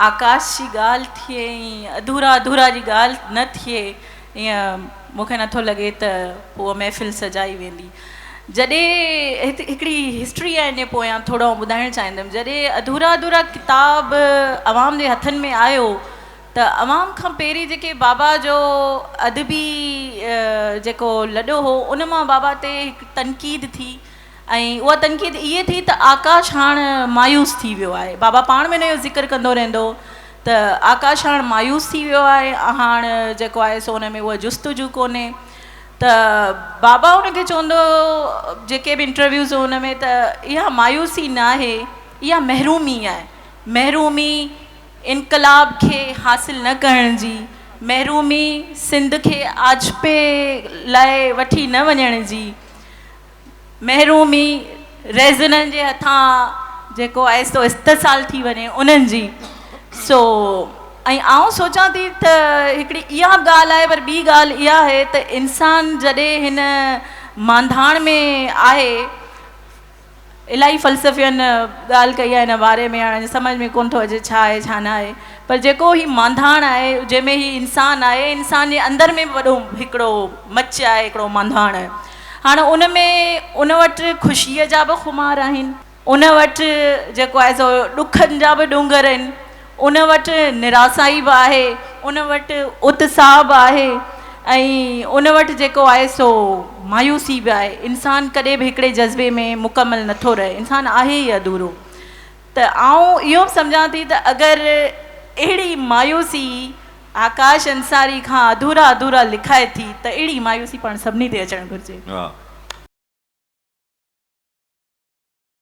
آڪاش جي ڳالهه ٿئي ۽ اڌورا اڌورا جي ڳالهه نه ٿئي ائين مون کي نٿو لڳي ته پوء محفل سجائي ويندي. جڏهن هت هڪڙي هسٽري آهي ان جي پويان ٿورو آئون ٻڌائڻ چاهيندم جڏهن اڌورا اڌورا ڪتاب عوام جي هٿن ۾ آيو ته عوام کان پهرين جيڪي بابا جو ادبي جيڪو لڏو هو ان مان بابا تي هڪ تنقيد ٿي ۽ اها تنقيد اهي ٿي ته آڪاش هاڻ مايوس ٿي ويو آهي. بابا پاڻ به ان جو ذڪر ڪندو رهندو هو ته آڪاش هاڻ مايوس ٿي ويو آهي، هاڻ جيڪو آهي سو ان ۾ اها جستجو ڪونهي ته بابا ان کي چوندو هو جيڪي به انٽرويوز هو ان ۾ ته اها مايوسي ناهي اها محرومي آهي، محرومي انقلاب کي حاصل نه ڪرڻ جي، محرومي سنڌ کي آجپي لاء وٺي نه وڃڻ جي. محرومي رهزنن جي هٿان جيڪو آهي سو استحصال ٿي وڃي انهن جي سو ۽ آئون سوچان ٿي ته هڪڙي اها به ڳالهه آهي پر ٻي ڳالهه اها آهي ته انسان جڏهن هن مانڌاڻ ۾ آهي الاهي فلسفين ڳالهه ڪئي آهي هن باري ۾ هاڻي سمجهه ۾ ڪونه ٿو اچي ڇا آهي ڇا نه آهي پر جيڪو هي مانڌاڻ آهي جنهن ۾ هي انسان آهي انسان جي اندر ۾ به وڏو هڪڙو مچ آهي هڪڙو مانڌاڻ آهي هاڻ ان ۾ ان وٽ خوشيء جا به خمار آهن، ان وٽ جيڪو آهي سو ڏکن جا به ڏونگر آهن، ان وٽ نراسائي به آهي، ان وٽ اتساهه به آهي ۽ ان وٽ جيڪو آهي سو مايوسي به آهي. انسان ڪڏهن به هڪڙي جذبي ۾ مڪمل نٿو رهي، انسان آهي ئي اڌورو. ته آئون اهو به سمجهان ٿي ته اگر اهڙي مايوسي آڪاش انصاري کان اڌورا اڌورا لکائي ٿي ته اهڙي مايوسي پاڻ سڀني تي اچڻ گهرجي. واھ.